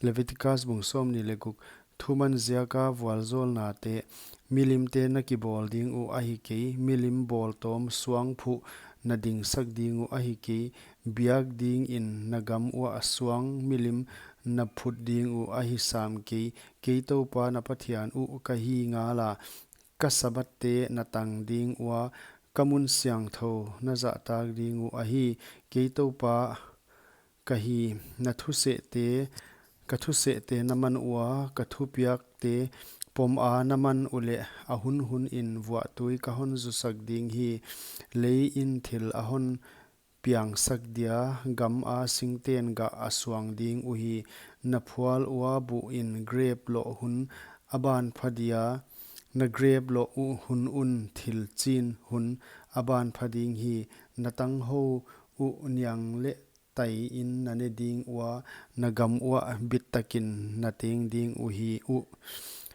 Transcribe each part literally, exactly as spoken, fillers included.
Leviticus bung sawmnih leh guk. Thuman ziaka vualzawlnate, milimte na kibawl ding uh ahi kei, milim bawltawm suangphuh na dingsak ding uh ahi kei, biak dingin na gam uah suang milim na phut ding uh ahi sam kei. Kei Toupa na Pathian uh ka hi ngala, ka Sabbathte na tang ding ua, ka mun siangthou na zahtak ding uh ahi. Kei Toupa ka hi. Na thusehte, ka thusehte na man ua, ka thupiakte poma na man uleh, a hunhunin vuahtui ka hon zusak ding hi. Leiin thil a hon piangsak dia, gama singten gah a suang ding uhi. Na phual ua buhin grep loh hun a ban pha dia, na grep loh uh hun un thil chin hun a ban pha ding hi. Na tanghou uh niang leh taiin na ne ding ua, na gam uah bittakin na teng ding uhi uh.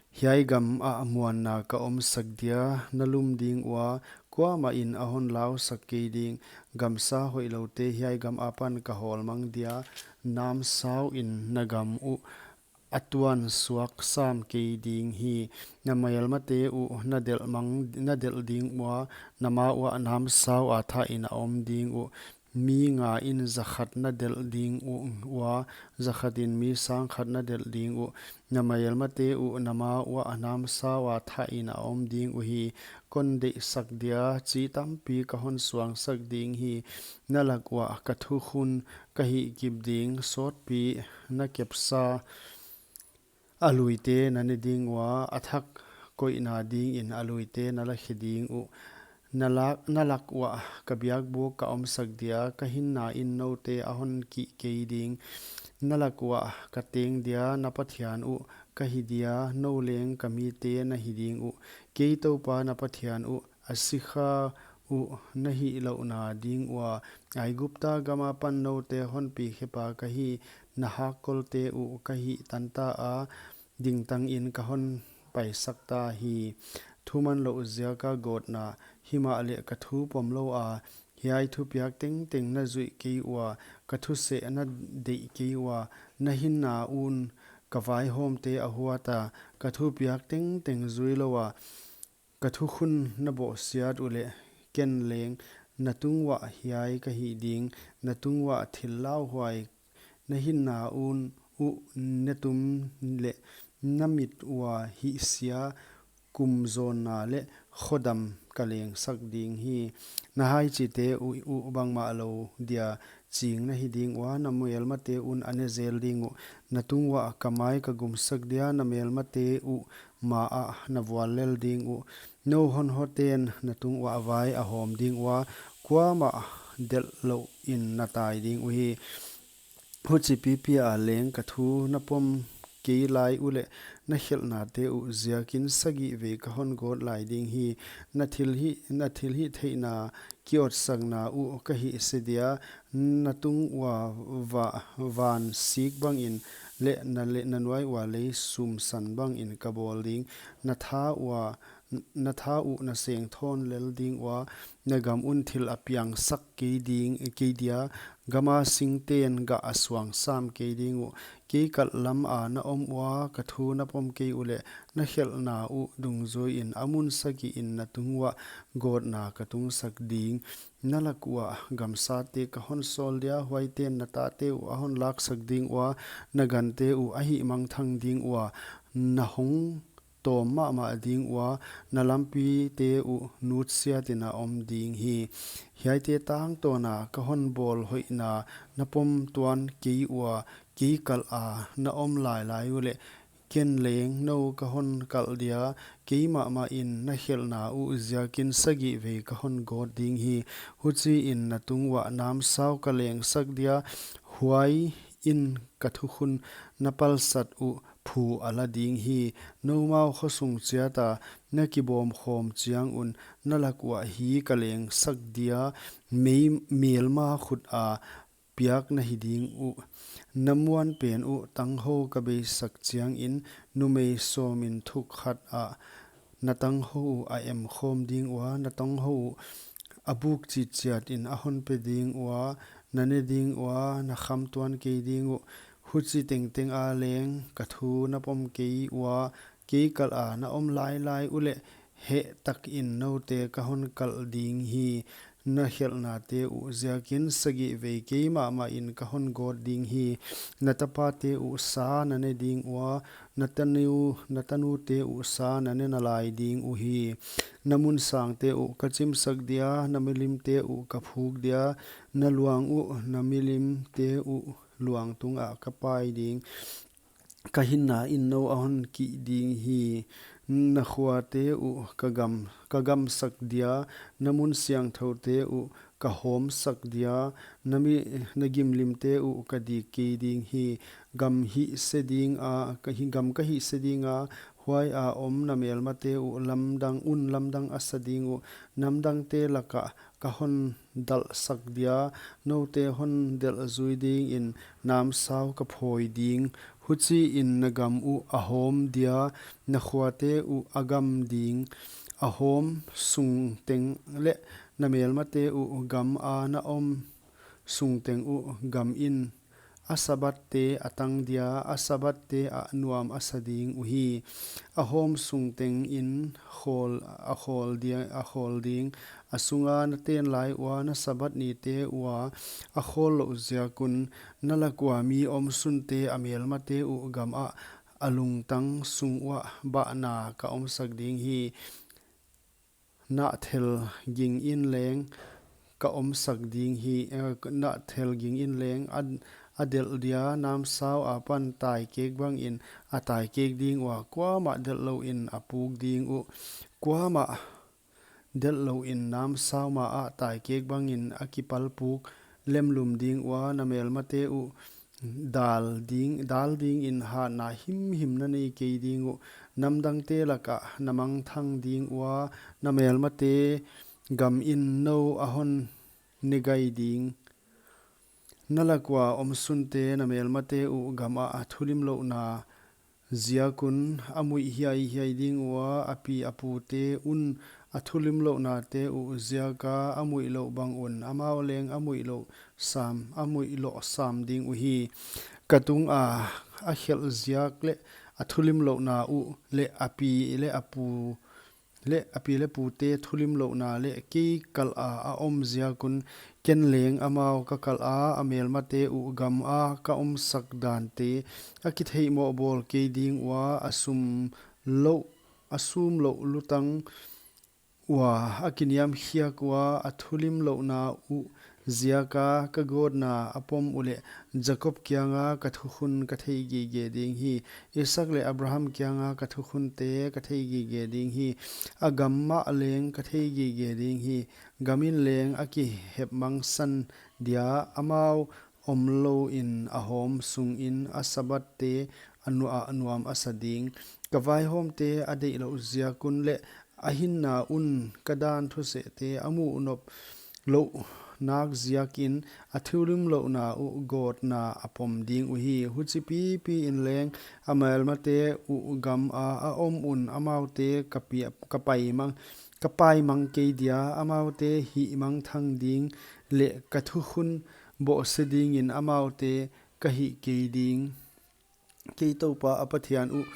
Hiai gamah muanna ka omsak dia, na lum ding ua, kuamahin a hon lausak kei ding. Gamsa hoihloute hiai gam apan ka hawlmang dia, namsauin na gam uh a tuan suak sam kei ding hi. Na melmate uh na delh mang, na delh ding ua, na ma uah namsau a thahin a om ding uh. Mi ngain zakhat na delh ding uh ua, zakhatin mi sangkhat na delh ding uh. Na melmate uh na ma uah namsau a thahin a om ding uhi. Kon deihsak dia chi tampi ka hon suangsak ding hi. Na lak uah ka thukhun ka hihkip ding, sawtpi na kepsa a luite na ne ding ua, a thak koihna dingin a luite na lakhe ding uh. Na lak, na lak uah ka biakbuk ka omsak dia, ka hinnain noute a hon kih kei ding. Na lak uah ka teng dia, na Pathian uh ka hi dia, nou leng ka mite na hi ding uh. Kei Toupa na Pathian uh, a sikha uh na hihlouhna ding ua, Aigupta gam apan noute honpikhepa ka hi. Na hakkolte uh ka hihtan ta a, dingtangin ka hon paisak ta hi. Thumanlouh ziaka gawtna, himahleh ka thu pomlou a, hiai thupiak tengteng na zuih kei ua, ka thuseh na deih kei ua, na hinna un ka vaihawmte a huat a, ka thupiak tengteng zui lou a, ka thukhun na bawhsiat uleh, ken leng na tung uah hiai ka hih ding. Na tung uah thil lauhuai, na hinna un uh na tum leh, na mit ua hihsia kumzawnna leh khodam ka lengsak ding hi. Na haichite uh, uh bangmah lou dia ching na hi ding ua, na melmate un a ne zel ding uh. Na tung uah ka mai ka gumsak dia, na melmate uh ma ah na vuallel ding uh. Nou honhoten na tung uah vai a hawm ding ua, kuamah delh louhin na tai ding uhi. Huchi pipi a leng ka thu na pom kei lai uleh, na khelhnate uh ziakin sagih vei ka hon gawt lai ding hi. Na thilhih, na thilhihtheihna kiotsakna uh ka hihse dia, na tung ua va, van sik bangin leh na, leh na nuai ua lei sumsan bangin ka bawl ding. Na tha ua, na tha uh na sengthawn lel ding ua, na gam un thil a piangsak kei ding, kei dia, gama singten gah a suang sam kei ding uh. Kei kalh lama na om ua, ka thu na pom kei uleh, na khelhna uh dungzuiin a mun sagihin na tung uah gawtna ka tungsak ding. Na lak uah gamsate ka hon sawl dia, huaiten na tate uh a hon laksak ding ua, na gante uh a hihmangthang ding ua, na hong tawm mahmah ding ua, na lampite uh nutsiatin a om ding hi. Hiaite tangtawna ka hon bawl hoihna na pom tuan kei ua, kei kalha na om lailai uleh, ken leng nou ka hon kalh dia, kei mahmahin na khelhna uh ziakin sagih vei ka hon gawt ding hi. Huchiin na tung uah namsau ka lengsak dia, huaiin ka thukhun na palsat uh phu a la ding hi. Noumau khosung chiata na kibawm khawm chiang un, na lak uah hi ka lengsak dia, mei, melma khut a piak na hi ding uh. Na muanpen uh tanghou ka beisak chiangin, numei sawmin thuk khat ah na tanghou uh a em khawm ding ua, na tanghou uh a buk chitchiatin a hon pe ding ua, na ne ding ua, na kham tuan kei ding uh. Huchi tengteng a leng ka thu na pom kei ua, kei kalh a na om lailai uleh, heh takin noute ka hon kalh ding hi. Na khelhnate uh ziakin sagih vei kei mahmahin ka hon gawt ding hi. Na tapate uh sa na ne ding ua, na tanu, na tanute uh sa na ne nalai ding uhi. Na mun sangte uh ka chimsak dia, na milimte uh ka phuk dia, na luang uh, na milimte uh luang tungah ka pai ding. Ka hinna in nou a hon kih ding hi. Na khuate uh ka gam, ka gamsak dia, na mun siangthoute uh ka hawmsak dia, na mi, na gimlimte uh ka dik kei ding hi. Gam hihse ding a, ka hi, gam ka hihse ding a, huai a om na melmate uh lamdang un lamdang a sa ding uh, namdangte lakah ka hon dalhsak dia, noute hon delh zui dingin namsau ka phawi ding. Huchiin na gam uh a hawm dia, na khuate uh a gam ding. A hawm sung teng leh na melmate uh gam a na om sung teng uh gam in a Sabbath te a tang dia, a Sabbath te ah nuam a sa ding uhi. A hawm sung tengin khawl, a khawl dia, a khawl ding. A sunga na ten lai ua na Sabbath nite ua a khawl louh ziak un, na lak ua mi omsunte a melmate uh gam ah a lungtang sung uah bahna ka omsak ding hi. Nahthel ging in leng ka omsak ding hi, eh, nahthel ging in leng a, a delh dia, namsau apan taikek bangin a taikek ding ua, kuamah delh louin a puk ding uh. Kuamah delh louin namsau ma ah taikek bangin a kipal puk lemlum ding ua, na melmate uh dal ding, dal dingin hatna himhim na nei kei ding uh. Namdangte lakah na mangthang ding ua, na melmate gam in nou a hon ne gai ding. Na lak ua omsunte na melmate uh gam ah a thulimlouhna ziak un a muih hiaihiai ding ua, a pi a pute un a thulimlouhnate uh ziaka a muih louh bang un amau leng a muih louh sam, a muih loh sam ding uhi. Ka tunga a khelh ziak leh a thulimlouhna uh leh a pi leh a pu leh a pi leh pute thulimlouhna leh kei kalh a a om ziak un ken leng amau ka kalh a, a melmate uh gam a ka omsak dante a kitheihmoh bawl kei ding ua, a sum louh, a sum louh lutang ua a kiniamkhiak ua, a thulimlouhna uh ziaka ka gawtna a pom uleh, Jakob kianga ka thukhun ka theigige ding hi. Isak leh Abraham kianga ka thukhunte ka theigige ding hi. A gam mah leng ka theigige ding hi. Gam in leng a kihepmangsan dia, amau omlouin a hawm sungin a Sabbath te a nu-, a nuam a sa ding. Ka vaihawmte a deihlouh ziak un leh a hinna un ka dan thusehte a muh nop louh nak ziakin a thulimlouhna uh gawtna a pom ding uhi. Huchi pipi in leng a melmate uh gam a a om un amaute ka pi-, ka paimang, ka paimang kei dia, amaute hihmangthang ding leh ka thukhun bohse dingin amaute ka hih kei ding. Kei Toupa a Pathian uh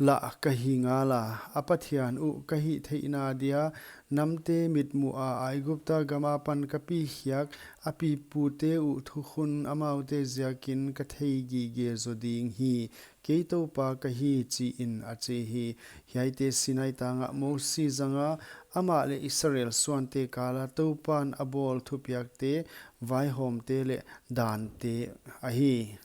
lah ka hi ngala, a Pathian uh ka hih theihna dia namte mitmuh a Aigupta gam apan ka pi khiak a pipute uh thukhun amaute ziakin ka theigige zo ding hi. Kei Toupa ka hi, chiin a chi hi. Hiaite Sinai tangah Mosi zanga amah leh Israel suante kala Toupan a bawl thupiakte, vaihawmte leh dante ahi.